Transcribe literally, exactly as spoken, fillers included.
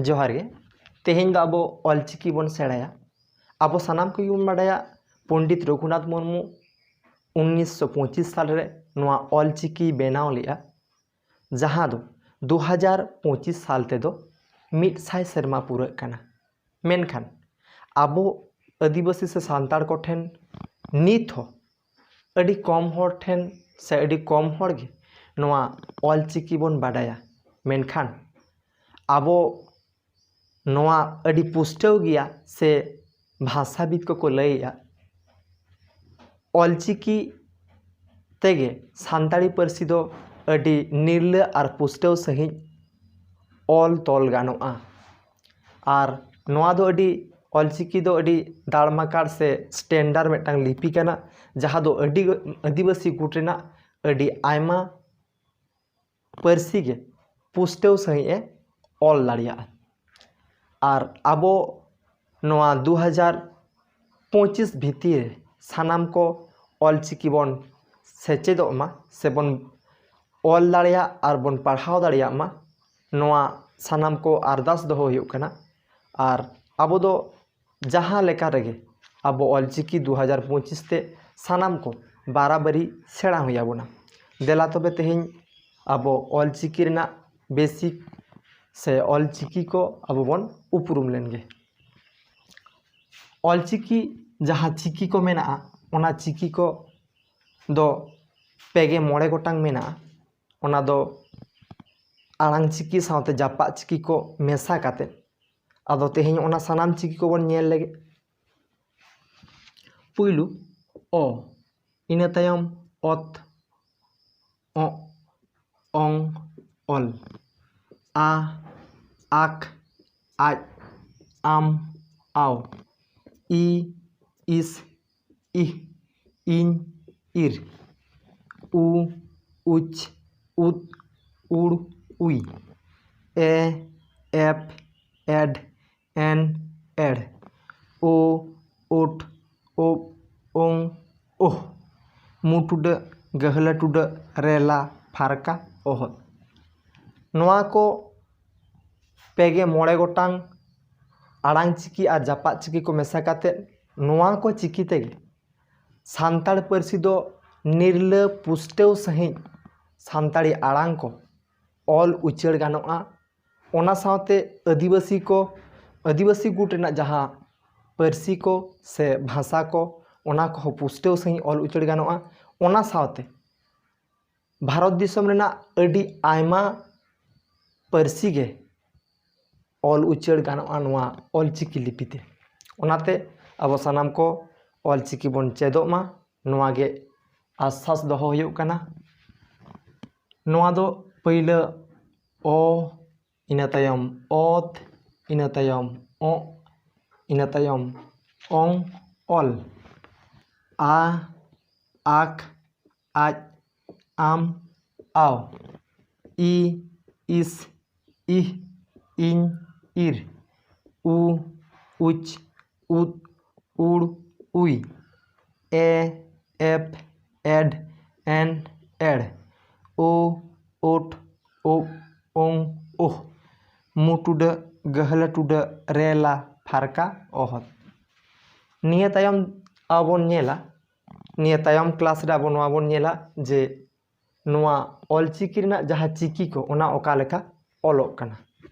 ᱡᱚᱦᱟᱨ ᱜᱮ᱾ ᱛᱮᱦᱮᱧ ᱫᱚ ᱟᱵᱚ ᱚᱞᱪᱤᱠᱤ ᱵᱚᱱ ᱥᱮᱬᱟᱭᱟ᱾ ᱟᱵᱚ ᱥᱟᱱᱟᱢ ᱠᱚᱜᱮ ᱵᱚᱱ ᱵᱟᱰᱟᱭᱟ, ᱯᱚᱱᱰᱤᱛ ᱨᱚᱜᱷᱩᱱᱟᱛᱷ ᱢᱩᱨᱢᱩ ᱩᱱᱤᱥᱥᱚ ᱯᱚᱸᱪᱤᱥ ᱥᱟᱞ ᱨᱮ ᱱᱚᱣᱟ ᱚᱞᱪᱤᱠᱤ ᱵᱮᱱᱟᱣ ᱞᱮᱫᱼᱟ, ᱡᱟᱦᱟᱸ ᱫᱚ ᱫᱩ ᱦᱟᱡᱟᱨ ᱯᱚᱸᱪᱤᱥ ᱥᱟᱞ ᱛᱮᱫᱚ ᱢᱤᱫ ᱥᱟᱭ ᱥᱮᱨᱢᱟ ᱯᱩᱨᱟᱹᱜ ᱠᱟᱱᱟ᱾ ᱢᱮᱱᱠᱷᱟᱱ ᱟᱵᱚ ᱟᱹᱫᱤᱵᱟᱹᱥᱤ ᱥᱮ ᱥᱟᱱᱛᱟᱲ ᱠᱚᱴᱷᱮᱱ ᱱᱤᱛ ᱦᱚᱸ ᱟᱹᱰᱤ ᱠᱚᱢ ᱦᱚᱲ ᱴᱷᱮᱱ ᱥᱮ ᱟᱹᱰᱤ ᱠᱚᱢ ᱦᱚᱲ ᱜᱮ ᱱᱚᱣᱟ ᱚᱞᱪᱤᱠᱤ ᱵᱚᱱ ᱵᱟᱰᱟᱭᱟ᱾ ᱢᱮᱱᱠᱷᱟᱱ ᱟᱵᱚ ᱱᱚᱣᱟ ᱟᱹᱰᱤ ᱯᱩᱥᱴᱟᱹᱣ ᱜᱮᱭᱟ ᱥᱮ ᱵᱷᱟᱥᱟᱵᱤᱫ ᱠᱚᱠᱚ ᱞᱟᱹᱭᱮᱜᱼᱟ, ᱚᱞᱪᱤᱠᱤ ᱛᱮᱜᱮ ᱥᱟᱱᱛᱟᱲᱤ ᱯᱟᱹᱨᱥᱤ ᱫᱚ ᱟᱹᱰᱤ ᱱᱤᱨᱞᱟᱹ ᱟᱨ ᱯᱩᱥᱴᱟᱹᱣ ᱥᱟᱺᱦᱤᱡ ᱚᱞ ᱛᱚᱞ ᱜᱟᱱᱚᱜᱼᱟ᱾ ᱟᱨ ᱱᱚᱣᱟ ᱫᱚ ᱟᱹᱰᱤ, ᱚᱞᱪᱤᱠᱤ ᱫᱚ ᱟᱹᱰᱤ ᱫᱟᱲᱢᱟᱠᱟᱲ ᱥᱮ standard ᱢᱤᱫᱴᱟᱝ ᱞᱤᱯᱤ ᱠᱟᱱᱟ, ᱡᱟᱦᱟᱸ ᱫᱚ ᱟᱹᱰᱤ, ᱟᱹᱫᱤᱵᱟᱹᱥᱤ ᱜᱩᱴ ᱨᱮᱱᱟᱜ ᱟᱹᱰᱤ ᱟᱭᱢᱟ ᱯᱟᱹᱨᱥᱤ ᱜᱮ ᱯᱩᱥᱴᱟᱹᱣ ᱥᱟᱺᱦᱤᱡ ᱮ ᱚᱞ ᱫᱟᱲᱮᱭᱟᱜᱼᱟ᱾ ᱟᱨ ᱟᱵᱚ ᱱᱚᱣᱟ ᱫᱩ ᱦᱟᱡᱟᱨ ᱯᱚᱸᱪᱤᱥ ᱵᱷᱤᱛᱤᱨ ᱨᱮ ᱥᱟᱱᱟᱢ ᱠᱚ ᱚᱞᱪᱤᱠᱤ ᱵᱚᱱ ᱥᱮᱪᱮᱫᱚᱜ ᱢᱟ, ᱥᱮᱵᱚᱱ ᱚᱞ ᱫᱟᱲᱮᱭᱟᱜ ᱟᱨ ᱵᱚᱱ ᱯᱟᱲᱦᱟᱣ ᱫᱟᱲᱮᱭᱟᱜ ᱢᱟ, ᱱᱚᱣᱟ ᱥᱟᱱᱟᱢ ᱠᱚ ᱟᱨᱫᱟᱥ ᱫᱚᱦᱚ ᱦᱩᱭᱩᱜ ᱠᱟᱱᱟ᱾ ᱟᱨ ᱟᱵᱚ ᱫᱚ ᱡᱟᱦᱟᱸ ᱞᱮᱠᱟ ᱨᱮᱜᱮ ᱟᱵᱚ ᱚᱞᱪᱤᱠᱤ ᱫᱩ ᱦᱟᱡᱟᱨ ᱯᱚᱸᱪᱤᱥ ᱛᱮ ᱥᱟᱱᱟᱢ ᱠᱚ ᱵᱟᱨᱟᱵᱟᱨᱤ ᱥᱮᱬᱟ ᱦᱩᱭ ᱟᱵᱚᱱᱟ᱾ ᱫᱮᱞᱟ ᱛᱚᱵᱮ ᱛᱮᱦᱮᱧ ᱟᱵᱚ ᱚᱞᱪᱤᱠᱤ ᱨᱮᱱᱟᱜ basic ᱥᱮ ᱚᱞᱪᱤᱠᱤ ᱠᱚ ᱟᱵᱚ ᱵᱚᱱ ᱩᱯᱨᱩᱢ ᱞᱮᱱ ᱜᱮ᱾ ᱚᱞᱪᱤᱠᱤ ᱡᱟᱦᱟᱸ ᱪᱤᱠᱤ ᱠᱚ ᱢᱮᱱᱟᱜᱼᱟ, ᱚᱱᱟ ᱪᱤᱠᱤ ᱠᱚ ᱫᱚ ᱯᱮ ᱜᱮ ᱢᱚᱬᱮ ᱜᱚᱴᱟᱝ ᱢᱮᱱᱟᱜᱼᱟ᱾ ᱚᱱᱟ ᱫᱚ ᱟᱲᱟᱝ ᱪᱤᱠᱤ ᱥᱟᱶᱛᱮ ᱡᱟᱯᱟᱜ ᱪᱤᱠᱤ ᱠᱚ ᱢᱮᱥᱟ ᱠᱟᱛᱮ᱾ ᱟᱫᱚ ᱛᱮᱦᱮᱧ ᱚᱱᱟ ᱥᱟᱱᱟᱢ ᱪᱤᱠᱤ ᱠᱚᱵᱚᱱ ᱧᱮᱞ ᱞᱮᱜᱮ᱾ ᱯᱩᱭᱞᱩ ᱚ, ᱤᱱᱟᱹ ᱛᱟᱭᱚᱢ ᱚᱛ, ᱚᱜ, ᱚᱝ, ᱚᱞ, ᱟ, ᱟᱠ, ᱟᱡ, ᱟᱢ, ᱟᱣ, ᱤ, ᱤᱥ, ᱤᱦ, ᱤᱧ, ᱤᱨ, ᱩ, ᱩᱪ, ᱩᱫ, ᱩᱲ, ᱩᱭ, ᱮ, ᱮᱯ, ᱮᱰ, ᱮᱱ, ᱮᱲ, ᱳ, ᱳᱴ, ᱳᱵ, ᱳᱝ, ᱳᱦ, ᱢᱩ ᱴᱩᱰᱟᱹᱜ, ᱜᱟᱹᱦᱞᱟᱹ ᱴᱩᱰᱟᱹᱜ, ᱨᱮᱞᱟ, ᱯᱷᱟᱨᱠᱟ, ᱚᱦᱚᱫ᱾ ᱱᱚᱣᱟ ᱠᱚ ᱯᱮ ᱜᱮ ᱢᱚᱬᱮ ᱜᱚᱴᱟᱝ ᱟᱲᱟᱝ ᱪᱤᱠᱤ ᱟᱨ ᱡᱟᱯᱟᱜ ᱪᱤᱠᱤ ᱠᱚ ᱢᱮᱥᱟ ᱠᱟᱛᱮᱫ ᱱᱚᱣᱟ ᱠᱚ ᱪᱤᱠᱤ ᱛᱮᱜᱮ ᱥᱟᱱᱛᱟᱲ ᱯᱟᱹᱨᱥᱤ ᱫᱚ ᱱᱤᱨᱞᱟᱹ ᱯᱩᱥᱴᱟᱹᱣ ᱥᱟᱺᱦᱤᱡ ᱥᱟᱱᱛᱟᱲᱤ ᱟᱲᱟᱝ ᱠᱚ ᱚᱞ ᱩᱪᱟᱹᱲ ᱜᱟᱱᱚᱜᱼᱟ᱾ ᱚᱱᱟ ᱥᱟᱶᱛᱮ ᱟᱹᱫᱤᱵᱟᱹᱥᱤ ᱠᱚ, ᱟᱹᱫᱤᱵᱟᱹᱥᱤ ᱜᱩᱴ ᱨᱮᱱᱟᱜ ᱡᱟᱦᱟᱸ ᱯᱟᱹᱨᱥᱤ ᱠᱚ ᱥᱮ ᱵᱷᱟᱥᱟ ᱠᱚ, ᱚᱱᱟ ᱠᱚᱦᱚᱸ ᱯᱩᱥᱴᱟᱹᱣ ᱥᱟᱺᱦᱤᱡ ᱚᱞ ᱩᱪᱟᱹᱲ ᱜᱟᱱᱚᱜᱼᱟ᱾ ᱚᱱᱟ ᱥᱟᱶᱛᱮ ᱵᱷᱟᱨᱚᱛ ᱫᱤᱥᱚᱢ ᱨᱮᱱᱟᱜ ᱟᱹᱰᱤ ᱟᱭᱢᱟ ᱯᱟᱹᱨᱥᱤ ᱜᱮ ᱚᱞ ᱩᱪᱟᱹᱲ ᱜᱟᱱᱚᱜᱼᱟ ᱱᱚᱣᱟ ᱚᱞᱪᱤᱠᱤ ᱞᱤᱯᱤ ᱛᱮ᱾ ᱚᱱᱟᱛᱮ ᱟᱵᱚ ᱥᱟᱱᱟᱢ ᱠᱚ ᱚᱞᱪᱤᱠᱤ ᱵᱚᱱ ᱪᱮᱫᱚᱜ ᱢᱟ, ᱱᱚᱣᱟ ᱜᱮ ᱟᱥᱥᱟᱥ ᱫᱚᱦᱚ ᱦᱩᱭᱩᱜ ᱠᱟᱱᱟ᱾ ᱱᱚᱣᱟ ᱫᱚ ᱯᱟᱹᱭᱞᱟᱹ ᱚ, ᱤᱱᱟᱹ ᱛᱟᱭᱚᱢ ᱚᱛ, ᱤᱱᱟᱹ ᱛᱟᱭᱚᱢ ᱚᱜ, ᱤᱱᱟᱹ ᱛᱟᱭᱚᱢ ᱚᱝ, ᱚᱞ᱾ ᱟ, ᱟᱠ, ᱟᱡ, ᱟᱢ, ᱟᱣ᱾ ᱤ, ᱤᱥ, ᱤᱦ, ᱤᱧ, ᱤᱨ᱾ ᱩ, ᱩᱪ, ᱩᱫ, ᱩᱲ, ᱩᱭ᱾ ᱮ, ᱮᱯ, ᱮᱰ, ᱮᱱ, ᱮᱲ᱾ ᱳ, ᱳᱴ, ᱳᱵ, ᱳᱝ, ᱳᱦ᱾ ᱢᱩ ᱴᱩᱰᱟᱹᱜ, ᱜᱟᱹᱦᱞᱟᱹ ᱴᱩᱰᱟᱹᱜ, ᱨᱮᱞᱟ, ᱯᱷᱟᱨᱠᱟ, ᱚᱦᱚᱫ᱾ ᱱᱤᱭᱟᱹ ᱛᱟᱭᱚᱢ ᱟᱵᱚ ᱵᱚᱱ ᱧᱮᱞᱟ, ᱱᱤᱭᱟᱹ ᱛᱟᱭᱚᱢ ᱠᱞᱟᱥ ᱨᱮ ᱟᱵᱚ ᱱᱚᱣᱟ ᱵᱚᱱ ᱧᱮᱞᱟ ᱡᱮ ᱱᱚᱣᱟ ᱚᱞᱪᱤᱠᱤ ᱨᱮᱱᱟᱜ ᱡᱟᱦᱟᱸ ᱪᱤᱠᱤ ᱠᱚ, ᱚᱱᱟ ᱚᱠᱟ ᱞᱮᱠᱟ ᱚᱞᱚᱜ ᱠᱟᱱᱟ᱾